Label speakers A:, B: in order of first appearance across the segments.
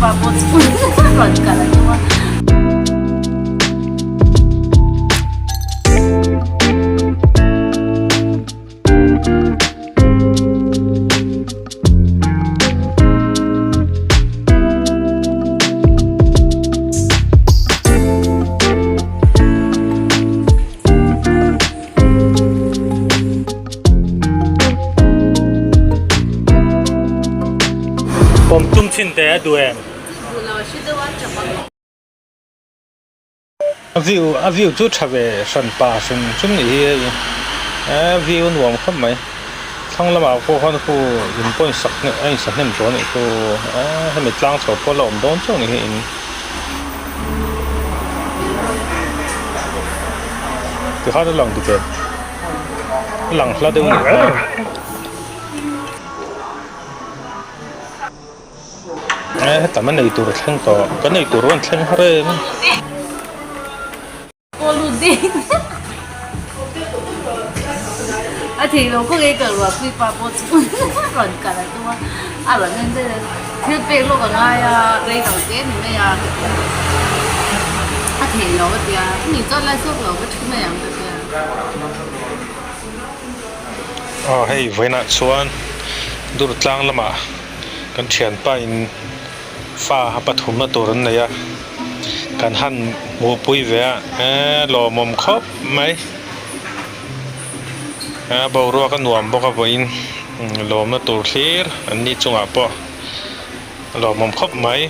A: pa pawh chu rawn kal a tum a.
B: Pawm tum chin te a duh em? A view a view chu tha ve hran pa hrim hrim nih hi hei eee view a nuam khawp mai thlang lamah pawh khan khu in pawh in sak a in sa hnem tawh a nih chu eee hemi tlang chho pawh la awm dawn chauh a nih hi in. Tikhan a lang dik em? A lang hla deuh a nih kha. E hetam a nei tur a thleng tawh kan ei tur rawn thleng har em.
A: A thei lo kawng ei kal ruah pui pa pawh chu rawn kal a tum a a rawn en daih a thil pek lawk a ngai a rei lo te ni mai a a thei lo a tia ni chuan lai zawk lo ka thu mai ang ka tia.
B: Aw hei vawiinah chuan Durtlang lamah kan thianpa in fa a pathumna tur an nei a kan han hmuhpui ve a eee lawmawm khawp mai a boruak a nuam bawk a vawiin lawmna tur thlir an ni chungah pawh a lawmawm khawp mai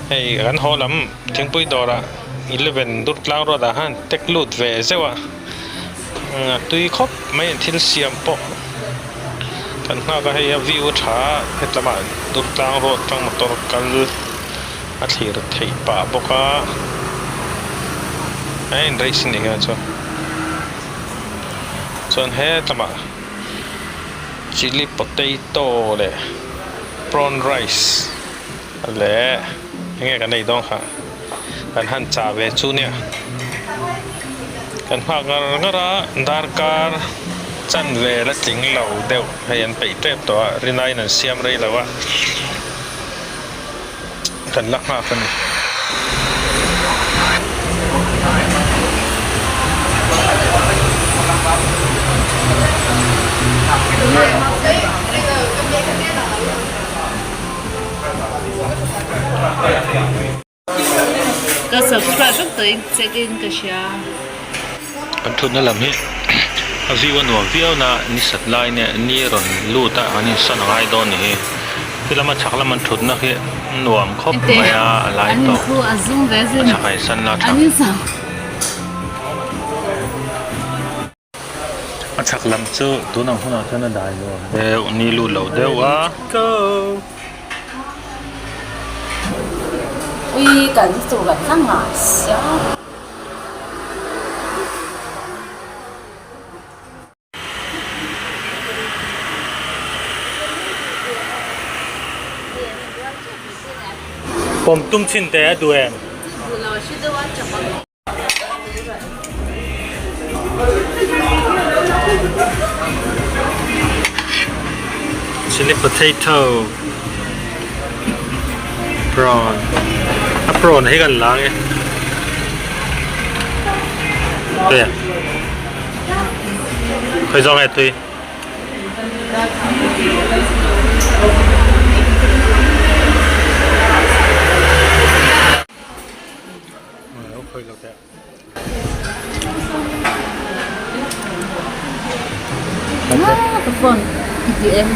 B: hei kan haw lam thingpui dawrah eleven Durtlang road ah khan tek lut ve zeuh a. A tui khawp mai an thil siam pawh kan nghak a hei a view a tha a hetlamah Durtlang road tang motor kal a thlir theih pah bawk a a in race a nih hian chuan chuan hetlamah chilli potato leh prawn rice leh enge kan ei dawn kha. Kan han chah ve chu nia kan nghak ngar ngar a darkar chan vel a tling lo deuh hei an peih tep tawh a rinaiin an siam rei lo a kan la nghak a ni.
A: Ka subscribe vek tawh in check in ka hria.
B: Kan thutna lam hi a view a nuam viau na ni sat lai nge ni a rawn lut a an insan a ngai dawn ni hi khi lama chhak lama an thutna khi nuam khawp mai a a lai tawh a chhak ah insan la tha. A chhak lam chu tun ang hunah chuan a dai nuam deuh ni lut lo deuh a.
A: Ui kan chu kan la ngah sia.
B: Pawm tum chin teh a duh em? Chili potato prawn a prawn hi kan la ange tui a khawi zawng nge tui.
A: Ka phone i ti em?